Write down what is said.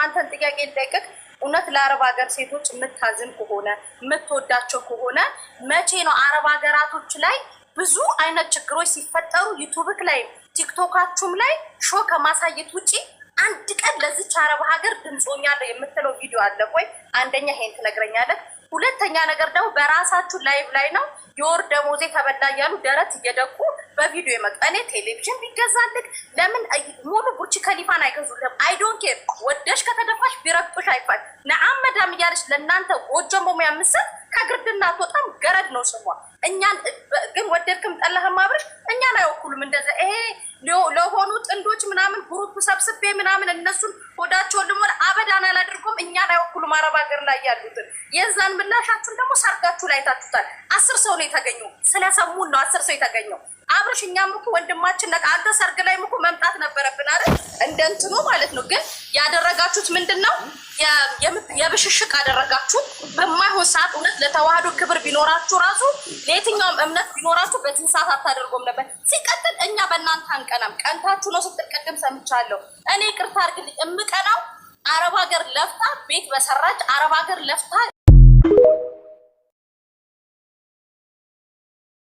አንተን ጥያቄ ልጠይቅህ። እውነት ለአረብ ሀገር ሴቶች የምታዝን ከሆነ፣ የምትወዳቸው ከሆነ፣ መቼ ነው አረብ ሀገራቶች ላይ ብዙ አይነት ችግሮች ሲፈጠሩ ዩቱብክ ላይ ቲክቶካችሁም ላይ show ከማሳየት ውጪ አንድ ቀን ለዚች አረብ ሀገር ድምፆኛለሁ የምትለው ቪዲዮ አለ? ቆይ አንደኛ ይሄን ትነግረኛለህ። ሁለተኛ ነገር ደግሞ በራሳችሁ live ላይ ነው የወር ደሞዜ ተበላ እያሉ ደረት እየደቁ በቪዲዮ የመጡ። እኔ ቴሌቪዥን ቢገዛልክ ለምን ሙሉ ቡርች ከሊፋን አይገዙልህም? I don't care። ወደሽ ከተደፋሽ ቢረግጡሽ አይፋል نعم መዳም እያለች ለእናንተ ጎጆ መሙያ ምስል ከግርድና አትወጣም። ገረድ ነው ስሟ። እኛን ግን ወደድክም ጠላህም አብረሽ እኛን አይወኩሉም። እንደዛ ይሄ ለሆኑ ጥንዶች ምናምን group ሰብስቤ ምናምን እነሱን ሆዳቸውን ልሞላ አበዳን አላድርጎም። እኛን አይወኩሉም። አረብ ሀገር ላይ ያሉትን የዛን ምላሻችሁን ደግሞ ሰርጋችሁ ላይ ታችሁታል። 10 ሰው ነው የተገኘው። ስለሰሙን ነው 10 ሰው የተገኘው። አብርሽ እኛም እኮ ወንድማችን ነህ። አንተ ሰርግ ላይም እኮ መምጣት ነበረብን አይደል? እንደ እንትኑ ማለት ነው። ግን ያደረጋችሁት ምንድን ነው? የብሽሽቅ አደረጋችሁ በማይሆን ሰዓት። እውነት ለተዋህዶ ክብር ቢኖራችሁ ራሱ፣ ለየትኛውም እምነት ቢኖራችሁ በዚህ ሰዓት አታደርጎም ነበር። ሲቀጥል እኛ በእናንተ አንቀናም። ቀንታችሁ ነው ስትል ቅድም ሰምቻለሁ። እኔ ይቅርታ አድርግልኝ፣ የምቀናው አረብ ሀገር ለፍታ ቤት በሰራች፣ አረብ ሀገር ለፍታ